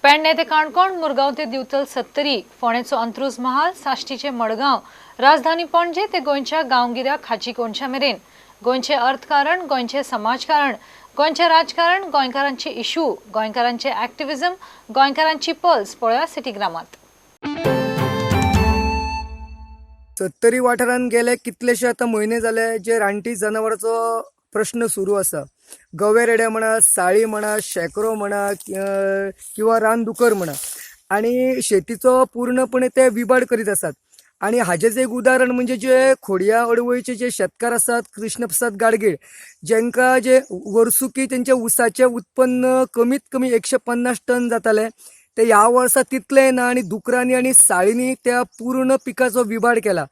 पेडणे ते काणकोण, मुरगांव ते दिवचल सत्तरी, फोंडेचो अंत्रुज महाल, साश्टीचे मडगांव, राजधानी पणजे ते गोंयच्या गांवगिऱ्या खाची कोनशा मेरेन गोंयचे अर्थकारण, गोंयचे समाजकारण, गोंयचे राजकारण, गोंयकारांचे इशू, गोंयकारांचे ॲक्टिव्हिजम, गोंयकारांची पल्स पळोवया सिटीग्रामात. सत्तरी वाठारांत गेले कितलेशे आतां म्हयने जाले जे रानटी जनावरांचो प्रश्न सुरू आसा. गवे रेडे म्हणा, साळी म्हणा, शेकरो म्हणा किंवा रानदुकर म्हणा, आनी शेतीचो पूर्णपणे ते विबाड करीत आसात. आनी हाजेच एक उदाहरण म्हणजे जे खोडया अडवयचे जे शेतकार आसात, कृष्णप्रसाद गाडगीळ, जेंका जे वर्सुकी तेंच्या ऊसाचें उत्पन्न कमीत कमी 150 टन जातालें, ते ह्या वर्सा तितलें ना आनी दुकरांनी आनी साळींनी त्या पूर्ण पिकाचो विबाड केला.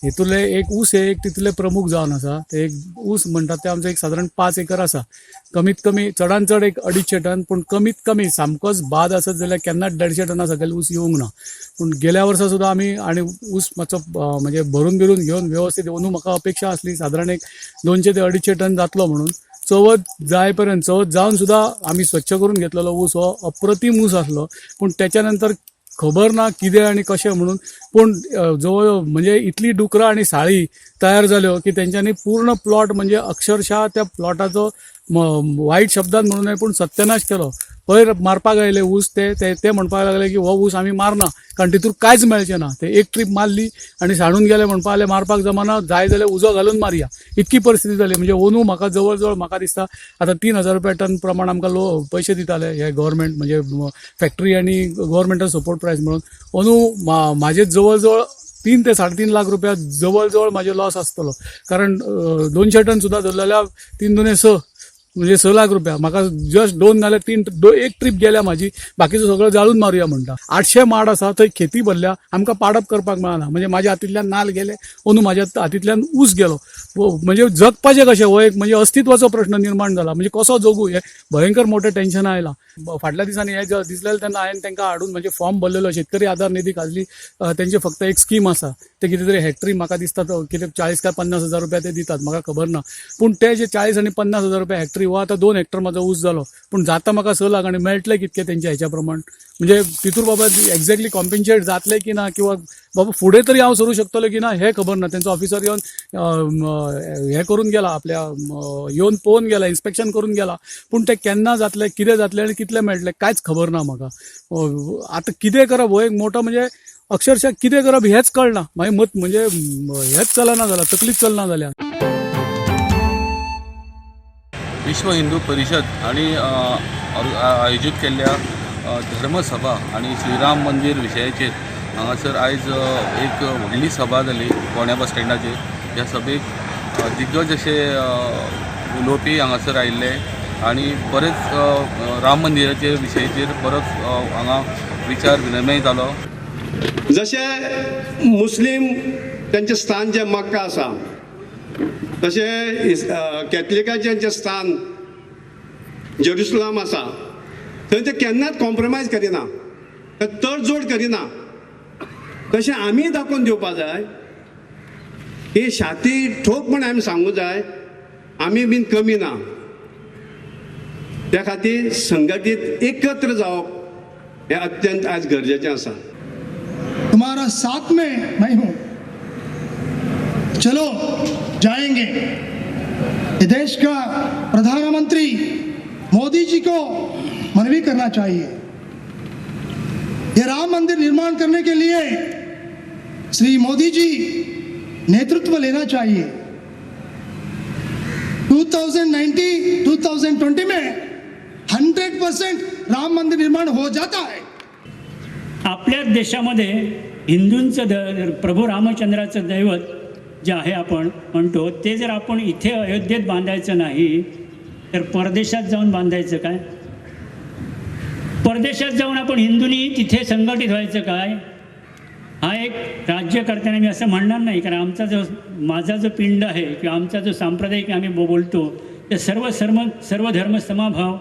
हेतूंतले एक ऊस हे एक तितले प्रमुख जावन आसा. ते एक ऊस म्हणटात ते आमचो एक सादारण 5 एकर आसा. कमीत कमी चडान चड एक 250 टन, पूण कमीत कमी सामकोच बाद आसत जाल्यार केन्नाच 150 टना सकयल ऊस येवंक ना. पूण गेल्या वर्सा सुद्दां आमी आनी ऊस मातसो म्हणजे भरून बिरून घेवन व्यवस्थीत अंदू म्हाका अपेक्षा आसली सादारण एक 200 ते 250 टन जातलो म्हणून. चवथ जाय पर्यंत, चवथ जावन सुद्दां आमी स्वच्छ करून घेतलेलो ऊस हो अप्रतीम ऊस आसलो. पूण तेच्या नंतर खबर ना कितें आनी कशें म्हणून, पूण जवळ म्हणजे इतली डुकरां आनी साळी तयार जाल्यो की तेंच्यांनी पूर्ण प्लॉट म्हणजे अक्षरशः त्या प्लॉटाचो वायट शब्दान म्हणून न्हय पूण सत्यानाश केलो. पयर मारपाक आयले ऊस ते ते म्हणपाक लागले की हो ऊस आमी मारना कारण तितूर कांयच मेळचें ना. ते एक ट्रीप मारली आनी सांडून गेले, म्हणपाक लागले मारपाक जमाना, जाय जाल्यार उजो घालून मारया, इतकी परिस्थिती जाली. म्हणजे अंदू म्हाका जवळ जवळ म्हाका दिसता आतां 3000 रुपया टन प्रमाण आमकां लो पयशे दिताले हे गव्हर्मेंट म्हणजे फॅक्टरी आनी गव्हर्मेंटान सपोर्ट प्रायस म्हणून. अंदू म्हाजे जवळ जवळ 3 ते 3.5 लाख रुपया जवळ जवळ म्हाजे लॉस आसतलो, कारण 200 टन सुद्दां धरले जाल्यार 3 दुणे 6 म्हणजे 6 लाख रुपया म्हाका जस्ट 2 नाल्यार 3 एक ट्रीप गेल्या म्हाजी, बाकीचो सगळं जाळून मारुया म्हणटा. 800 माड आसा थंय खेती भरल्या, आमकां पाडप करपाक मेळना. म्हणजे म्हाज्या हातींतल्यान नाल गेले, अंदू म्हाज्या हातींतल्यान ऊस गेलो. म्हणजे जगपाचें कशें हो एक म्हणजे अस्तित्वाचो प्रश्न निर्माण जाला. म्हणजे कसो जगू हें भयंकर मोठें टेन्शन आयलां. फाटल्या दिसांनी हें दिसलेलें तेन्ना हांवें तांकां हाडून म्हणजे फॉर्म भरलेलो. शेतकरी आधार निधी खाजली तेंची फक्त एक स्कीम आसा, ते कितें तरी हेक्टरी म्हाका दिसता कितें 40 काय 50 हजार रुपया ते दितात, म्हाका खबर ना. पूण ते जे 40 आनी 50 हजार रुपया हेक्टरी हो आतां 2 हेक्टर म्हाजो ऊस जालो, पूण जाता म्हाका 6 लाख आनी मेळटले कितके तेंच्या हेच्या प्रमाण. म्हणजे तितूर बाबा एक्झॅक्टली कॉम्पेन्सेट जातले की ना, किंवा बाबा फुडें तरी हांव सरूं शकतलो की ना हें खबर ना. तेंचो ऑफिसर येवन हें करून गेला, आपल्या येवन पळोवन गेला, इन्स्पेक्शन करून गेला, पूण ते केन्ना जातले, कितें जातलें आनी कितले मेळटले कांयच खबर ना म्हाका. आतां कितें करप हो एक मोठो म्हणजे अक्षरशः कितें करप हेंच कळना. मागीर मत म्हणजे हेंच चलना जालां, तकलीच चलना जाल्या. विश्व हिंदू परिषद आनी आयोजीत केल्ल्या धर्मसभा आनी श्रीराम मंदीर विशयाचेर हांगासर आयज एक व्हडली सभा जाली फोंड्या बस स्टँडाचेर. ह्या सभेक दिग्गज अशे उलोवपी हांगासर आयिल्ले आनी बरेच राम मंदिराचे विशयाचेर बरोच हांगा विचार विनिमय जालो. जशें मुस्लीम तेंचें स्थान जें मक्का आसा, तशें कॅथलिकाचें जें स्थान जेरुसलाम आसा, थंय ते केन्नाच कॉम्प्रोमायज करिना, तडजोड करिना. तशें आमी दाखोवन दिवपा जाय ही छाती ठोकपण आमी सांगूं जाय, आमी बीन कमी ना. त्या खातीर संघटीत एकत्र जावप हें अत्यंत आज गरजेचें आसा. तुम्हारा साथ में मैं हूं, चलो जाएंगे. ये देश का प्रधानमंत्री मोदी जी को मनवी करना चाहिए। ये राम मंदिर निर्माण करने के लिए श्री मोदी जी नेतृत्व लेना चाहिए। 2019 2020 में 100% राम मंदिर निर्माण हो जाता है। आपल्याच देशामध्ये हिंदूंचं प्रभू रामचंद्राचं दैवत जे आहे आपण म्हणतो, ते जर आपण इथे अयोध्येत बांधायचं नाही तर परदेशात जाऊन बांधायचं काय? परदेशात जाऊन आपण हिंदूंनी तिथे संघटित व्हायचं काय? हा एक राज्यकर्त्याने मी असं म्हणणार नाही, कारण आमचा जो माझा जो पिंड आहे किंवा आमचा जो सांप्रदायिक आम्ही बोलतो ते सर्व सर्व धर्म समभाव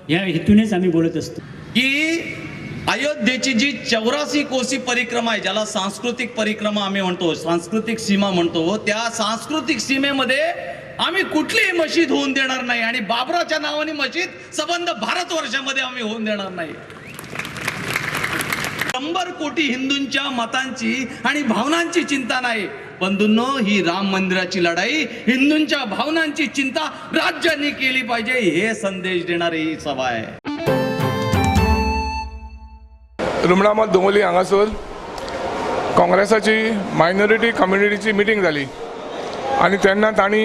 ह्या हेतूनेच आम्ही बोलत असतो. की अयोध्येची जी 84 कोसी परिक्रमा आहे, ज्याला सांस्कृतिक परिक्रमा आम्ही म्हणतो, सांस्कृतिक सीमा म्हणतो, त्या सांस्कृतिक सीमेमध्ये आम्ही कुठलीही मशीद होऊन देणार नाही आणि बाबराच्या नावाने मशीद सबंध भारतवर्षामध्ये आम्ही होऊन देणार नाही. 100 कोटी हिंदूंच्या मतांची आणि भावनांची चिंता नाही. बंधूंनो, ही राम मंदिराची लढाई हिंदूंच्या भावनांची चिंता राज्यांनी केली पाहिजे, हे संदेश देणारी ही सभा आहे. रुमडामत दोंगोली हांगासर काँग्रेसाची मायनॉरिटी कम्युनिटीची मिटींग जाली आनी तेन्ना तांणी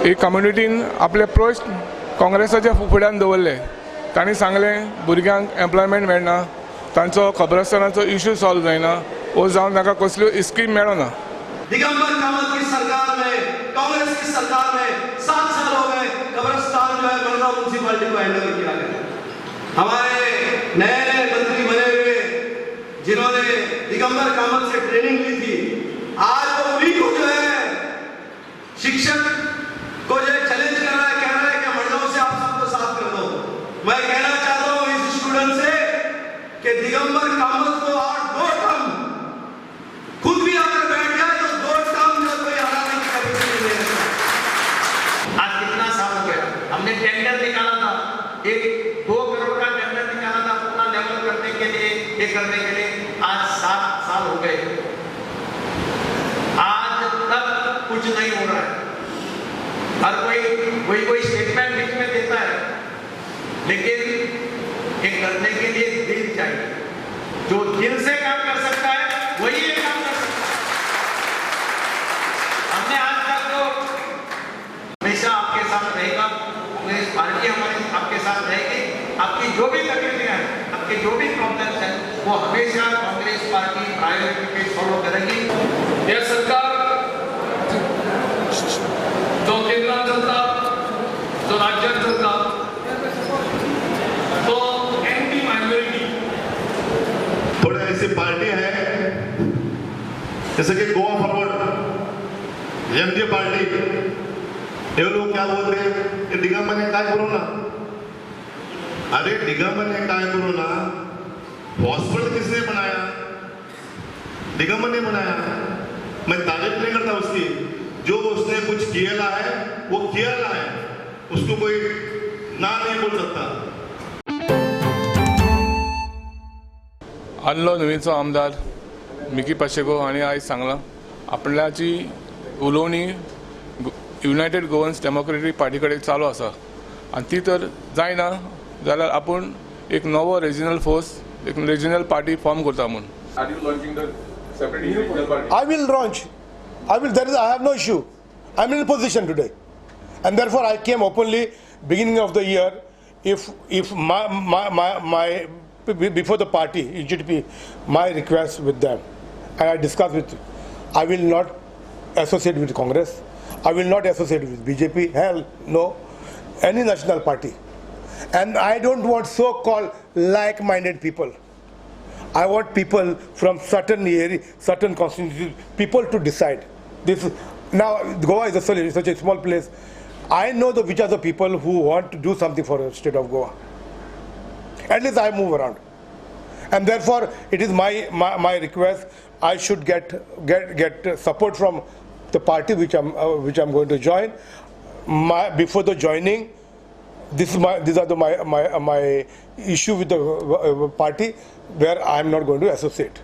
एक कम्युनिटीन आपले प्रश्न काँग्रेसाच्या फुड्यान दवरले. तांणी सांगलें भुरग्यांक एम्प्लॉयमेंट मेळना, तांचो खबरस्तानाचो इशू सॉल्व जायना वो जावन तांकां कसल्यो स्कीम मेळना. दिगंबर कामत की सरकार में, कांग्रेस की सरकार में 7 साल हो गए, कब्रिस्तान जो है मडगांव म्युनिसिपालिटी को हैंडओवर किया गया. हमारे नए नए मंत्री बने हुए जिन्होंने दिगंबर कामत से ट्रेनिंग ली थी, आज वो उन्हीं को जो है शिक्षक को जो है चैलेंज कर रहा है, कह रहा है कि मडगांव से आप सबको साफ कर दो. मैं कहना चाहता हूं इस स्टूडेंट से कि दिगंबर कामत को और 2 टर्म खुद भी आकर बैठ जाए तो 2 टर्म जो कोई हराने की कैपेसिटी नहीं है. आज कितना साल हो गया, हमने टेंडर निकाला था, 1-2 करोड़ का टेंडर निकाला था अपना लेवल करने के लिए, ये करने के लिए. आज 7 साल हो गए, आज तक कुछ नहीं हो रहा है. हर कोई वही वही स्टेटमेंट बीच में देता है, लेकिन ये करने के लिए दिल चाहिए. जो दिल से काम कर सकता है वही ये काम कर सकता है. हमने आज तक तो हमेशा आपके साथ रहेगा, कांग्रेस पार्टी हमारे आपके साथ रहेगी. आपकी जो भी तकलीफें हैं, आपके जो भी प्रॉब्लम्स हैं, वो हमेशा Congress party priority pay follow करेगी. हे सरकार जो केंद्रात चलता, जो राज्यात चलता, तो एंटी मायनॉरिटी. थोड़े ऐसी पार्टी है जैसे कि गोवा फॉरवर्ड, एमजे पार्टी, ये लोग क्या बोलते हैं कि दिगंबर ने काय करू ना. अरे दिगंबर ने काय करू ना, हॉस्पिटल किसने बनाया? दिगंबर ने बनाया. मैं तारीफ नहीं करता उसकी, जो उसने कुछ किया है वो किया है, उसको कोई ना नहीं बोल सकता. आदलो नुवेचो आमदार मिकी पाशेको हांणी आयज सांगलां आपल्याची उलोवणी युनायटेड गोवन्स डेमोक्रेटीक पार्टी कडेन चालू आसा आनी ती तर जायना जाल्यार आपूण एक नवो रिजनल फोर्स, एक रिजनल पार्टी फॉर्म करता म्हूण. Are you launching the separate regional party? I will launch. I will. There is. I have no issue. I am in position today, and therefore I came openly beginning of the year. If my my my my before the party UGDP, my request with them, and I discussed with, I will not associate with Congress. I will not associate with BJP. Hell no, any national party, and I don't want so-called like-minded people. I want people from certain area, certain constituencies, people to decide. This now Goa is a such a small place. I know the which are the people who want to do something for the state of Goa. At least I move around, and therefore it is my request. I should get support from the party which I'm going to join. My before the joining, this is my, these are the my, my, my issue with the party where I am not going to associate.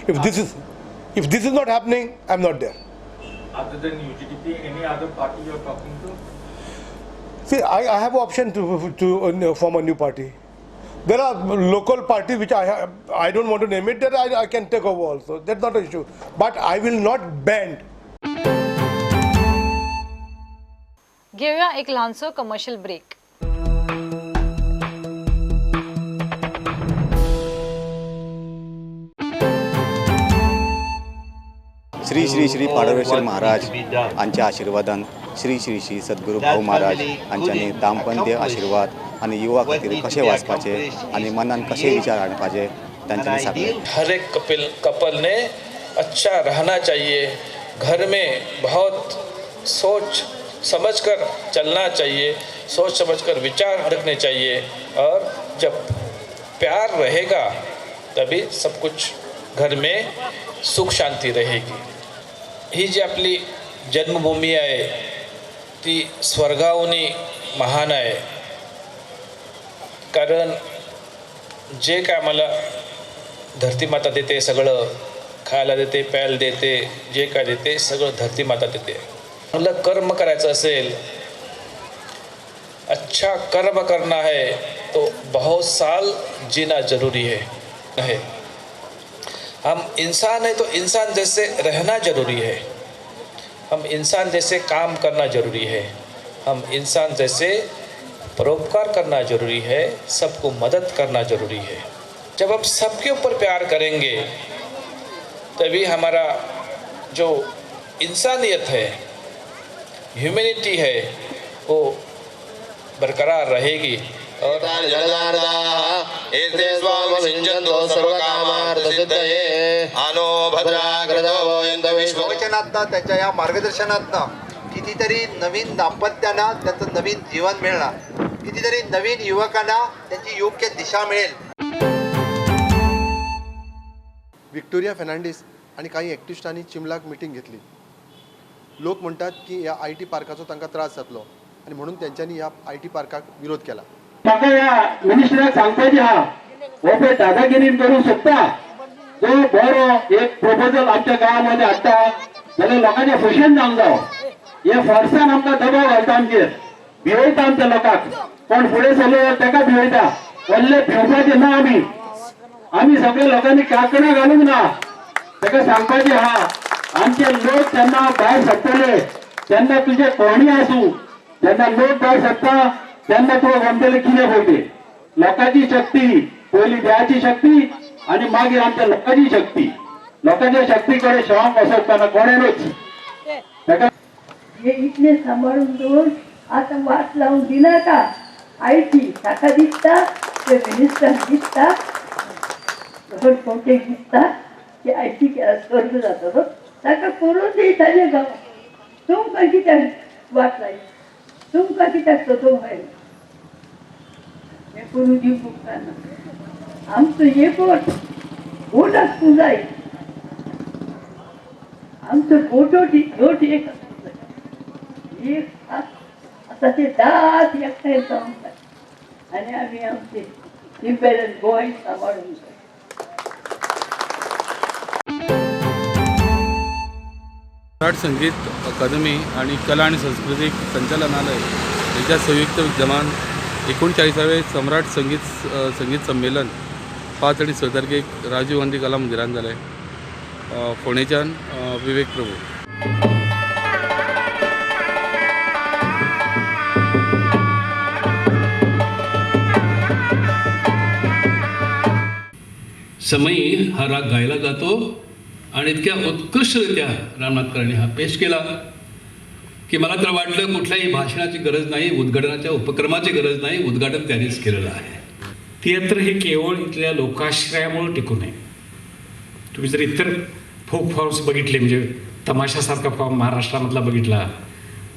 If this is not happening, I am not there. Other than UGDP, any other party you are talking to? See, I have option to form a new party. There are local parties which I don't want to name it, that I can take over also. That's not an issue. But I will not bend. घेऊया एक ल्हानसो commercial break. Shri Shri Shri पाडवेश्वर Maharaj हांच्या आशिर्वादान श्री श्री श्री सद्गुरू भाऊ महाराज हांच्यांनी दामपंथीय आशिर्वाद आनी युवा खातीर कशें वाचपाचें आनी मनान कशें विचार हाडपाचे तांच्यांनी सांगलें. हर एक कपल ने अच्छा रहना चाहिए, घर में बहुत सोच समझकर चलना चाहिए, सोच समझकर विचार रखने चाहिए, और जब प्यार रहेगा तभी सब कुछ घर में सुख शांती रहेगी. ही जी आपली जन्मभूमी आहे ती स्वर्गाहूनही महान आहे, कारण जे काय आम्हाला धरती माता देते, सगळं खायला देते, प्यायला देते, जे काय देते सगळं धरती माता देते. चांगलं कर्म करायचं असेल, अच्छा कर्म करना है तो बहुत साल जीना जरूरी है. हम इंसान है तो इंसान जैसे रहना जरूरी है, हम इंसान जैसे काम करना जरूरी है, हम इंसान जैसे परोपकार करना जरूरी है, सबको मदद करना जरूरी है. जब हम सबके ऊपर प्यार करेंगे तभी हमारा जो इंसानियत है, ह्यूमैनिटी है, वो बरकरार रहेगी. और प्रवचनातनं, त्याच्या या मार्गदर्शनातनं कितीतरी नवीन दाम्पत्यांना त्यांचं नवीन जीवन मिळणार, कितीतरी नवीन युवकांना त्यांची योग्य दिशा मिळेल. विक्टोरिया फेर्नांडीस आनी कांय एक्टिविस्टांनी चिमलाक मिटींग घेतली. लोक म्हणटात की ह्या I T पार्काचो तांकां त्रास जातलो आनी म्हणून तेंच्यांनी ह्या I T पार्काक विरोध केला. म्हाका ह्या मिनिस्टराक सांगपाचें आहा, हो पळय दादागिरीन करूंक सोदता, जो बरो एक प्रपोजल आमच्या गांवामध्ये हाडटा जाल्यार लोकांच्या फुशेन जावंक जावो. हे फोर्सान आमकां दबाव घालता, आमचेर भिवयता आमच्या लोकांक. कोण फुडें सरलो ताका भिवयता. व्हडले भिवपाचें ना. आमी आमी सगळे लोकांनी कांकणां घालूंक ना. ताका सांगपाचें आहा, आमचे लोक जेन्ना भायर सरतले तेन्ना तुजे कोणूय आसूं, जेन्ना लोक भायर सरता तेन्ना तुका गमतलें कितें पळय तें. लोकांची शक्ती पयली, देवाची शक्ती आनी मागीर आमच्या लोकांची शक्ती. लोकांच्या शक्ती कडेन शेवांक वचप ना कोणेनूच. ताका हे इतले सांबाळून दवर आतां वाट लावन दिनाका. I T ताका दिसता, ते मिनिस्टराक दिसता, कोणतेक दिसता की I T स्वर्ग जातलो, ताका करून दी ताजे गांव. तुमकां कित्याक वाट लायली, तुमकां कित्याक सोदूंक आयलें, हें करून दिवंक उपकारना. आमचो एकवट बोट आसूंक जाय, आमचो बोटोट जोट एक आसूंक जाय. एक आतां ते दाट एकठांय जावंक जाय आनी आमी आमचे इम्पेरियल गोंय सांबाळूंक जाय. सम्राट संगीत अकादमी आणि कला आणि सांस्कृतिक संचालनालय यांच्या संयुक्त विद्यमान 39वे सम्राट संगीत संमेलन 5 आणि 6 तारखेक राजीव गांधी कला मंदिरान जालें. फोंडेच्यान विवेक प्रभू. समयी हा राग गायला जातो आणि इतक्या उत्कृष्टरित्या रामनाथ करांनी हा पेश केला की मला तर वाटलं कुठल्याही भाषणाची गरज नाही, उद्घाटनाच्या उपक्रमाची गरज नाही, उद्घाटन त्यांनीच केलेलं आहे. थिएटर हे केवळ इथल्या लोकाश्रयामुळे टिकू नये. तुम्ही जर इतर फोक फॉर्म्स बघितले, म्हणजे तमाशासारखा फॉर्म महाराष्ट्रामधला बघितला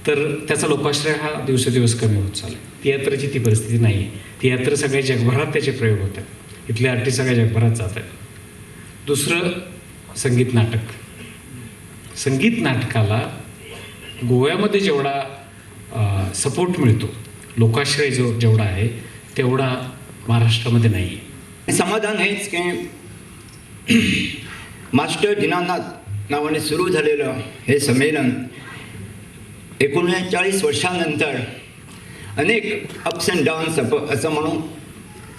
तर त्याचा लोकाश्रय हा दिवसेदिवस कमी होत चालला. थिएटरची ती परिस्थिती नाही आहे. थिएटर सगळ्या जगभरात त्याचे प्रयोग होतात, इथले आर्टिस्ट सगळ्या जगभरात जात आहेत. दुसरं संगीत नाटक. संगीत नाटकाला गोव्यामध्ये जेवढा सपोर्ट मिळतो, लोकाश्रय जो जेवढा आहे तेवढा महाराष्ट्रामध्ये नाही आहे. समाधान हेच की मास्टर दीनानाथ नावाने सुरू झालेलं हे संमेलन 39 वर्षांनंतर अनेक अप्स अँड डाऊन्स असं म्हणून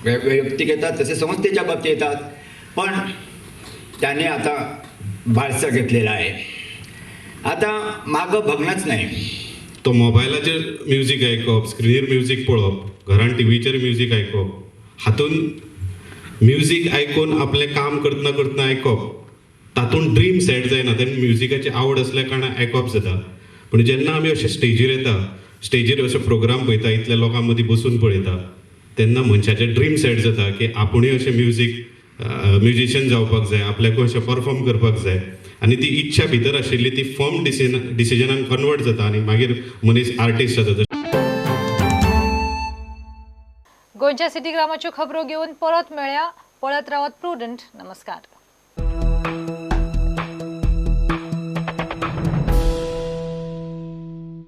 वैयक्तिक येतात, तसे संस्थेच्या बाबतीत येतात, पण त्याने आता बारसा घेतलेला आहे. आता मागं बघणंच नाही. तो मोबायलाचेर म्युजीक आयकप, स्क्रिनीर म्युजीक पळोवप, घरान टिवीचेर म्युजीक आयकप, हातून म्युजीक आयकून आपलें काम करतना करतना आयकप, तातूंत ड्रीम सेट जायना. तेन्ना म्युजिकाची आवड आसल्या कारणान आयकप जाता. पूण जेन्ना आमी अशे स्टेजीर येता, स्टेजीर अशे प्रोग्राम पळयता, इतल्या लोकां मदीं बसून पळयता, तेन्ना मनशाचें ड्रीम सेट जाता की आपुणूय अशें म्युजिशियन जावपाक जाय, आपल्याकूय अशें परफॉर्म करपाक जाय. आनी ती इच्छा भितर आशिल्ली ती फर्म डिसिजनान कन्वर्ट जाता आनी मागीर मनीस आर्टिस्ट जाता. गोंयच्या सिटी ग्रामाच्यो खबरो घेवन परत मेळ्या. पळत रावत प्रुडंट. नमस्कार.